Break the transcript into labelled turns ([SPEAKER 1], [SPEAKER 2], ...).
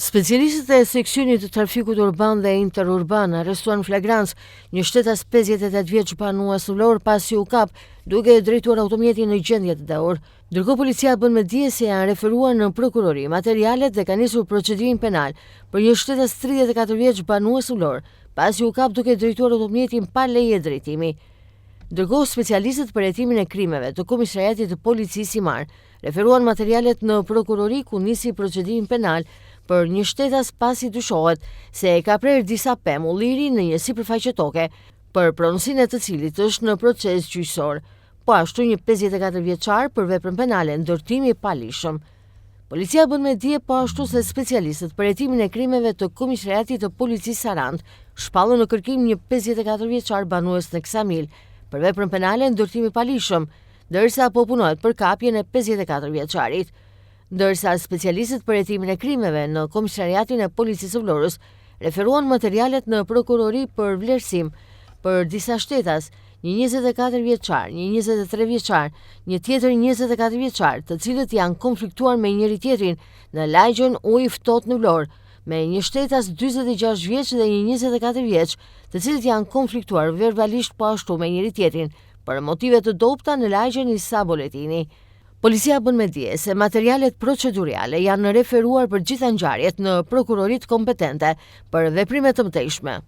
[SPEAKER 1] Specialistët e seksionit të trafikut urban dhe interurban arrestuan në flagrancë një shtetas 58 vjeç banues në Vlorë pasi u kap duke drejtuar automjetin në gjendje të dehur. Ndërkohë policia bën me dije se janë referuar në prokurori materialet dhe ka nisur procedimin penal për një shtetas 34 vjeç banues në Vlorë, pasi u kap duke drejtuar automjetin pa leje drejtimi. Ndërkohë specialistët për hetimin e krimeve të Komisariatit të Policisë Himarë Referuan materialet në prokurori ku nisi procedimin penal për një shtetas pasi dyshohet se e ka prerë disa pemë ulliri në një sipërfaqe toke, për pronësinë e të cilit është në proces gjyqësor. Po ashtu një 54 vjeçar për veprën penale ndërtim i paligjshëm. Policia bën me dije po ashtu se specialistët për hetimin e krimeve të Komisariatit të Policisë Sarandë shpallën në kërkim një 54 vjeçar banues në Ksamil për veprën penale ndërtim i paligjshëm, ndërsa po punohet për kapjen e 54 vjeçarit. Ndërsa specialistët për hetimin e krimeve në Komisariatin e Policisë së Vlorës referuan materialet në prokurori për vlerësim për disa shtetas, një 24 vjeçar, një 23 vjeçar, një tjetër 24 vjeçar, të cilët janë konfliktuar me njëri-tjetrin në lagjen Uji i Ftohtë në Vlorë, me një shtetas 46 vjeç dhe një 24 vjeç, të cilët janë konfliktuar verbalisht po ashtu me njëri-tjetrin për motive të dobëta në lagjen Isa Boletini. Policia bën me dije se materialet proceduriale janë referuar për gjitha ngjarjet në prokuroritë kompetente për veprime të mëtejshme.